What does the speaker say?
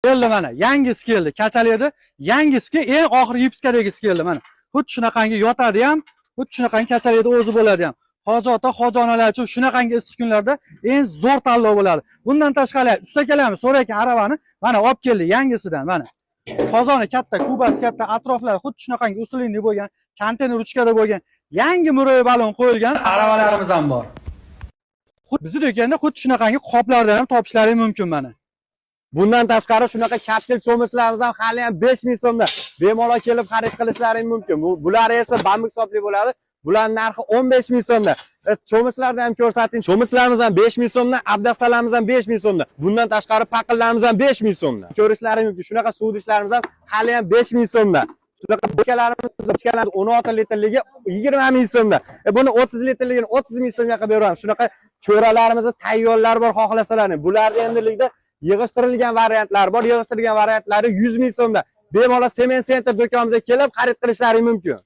Keldi mana, yangisi keldi. Kachali edi. Yangisi eng oxirgi выпуска dagisi keldi mana. Xuddi shunaqangi yotadi ham, xuddi shunaqangi kachalaydi o'zi bo'ladi ham. Hoji ota, hoji onalar uchun shunaqangi issiq kunlarda eng zo'r tanlov bo'ladi. Bundan tashqari usta akalarimiz so'rayotgan aravani mana olib keldi yangisidan mana. Qozoni katta, kubasi katta, atroflari xuddi shunaqangi usulli bo'lgan, konteyner ruchkada bo'lgan, yangi murabba balon qo'yilgan aravalarimiz ham bor. Xuddi bizni do'konda xuddi shunaqangi qoplardan ham topishlari mumkin mana. Bundan tashqari shunaqa kapsel cho'michlarimiz ham hali ham 5000 so'mda bemalol kelib xarid qilishlaring mumkin. Bular esa bambuk hisobli bo'ladi. Bular narxi 15 000 so'mda. Cho'michlarni ham ko'rsating. Cho'michlarimiz ham 5000 so'mdan, abdastalarimiz ham 5000 so'mda. Bundan tashqari paqillarimiz ham 5000 so'mda. Ko'rishlaring mumkin. Shunaqa suv idishlarimiz ham hali ham 5000 so'mda. Shunaqa bochkalarimiz 16 litrligi 20 ming so'mda. Buni 30 litrligini 30 ming so'mga qilib beramiz. Shunaqa cho'ralarimizni tayyorlari bor xohlasalar. Bularni endilikda yig'ishtirilgan variantlar bor. Yig'ishtirilgan variantlari 100 ming so'mda. Bemalol Semen Center do'konimizga kelib xarid qilishlaring mumkin.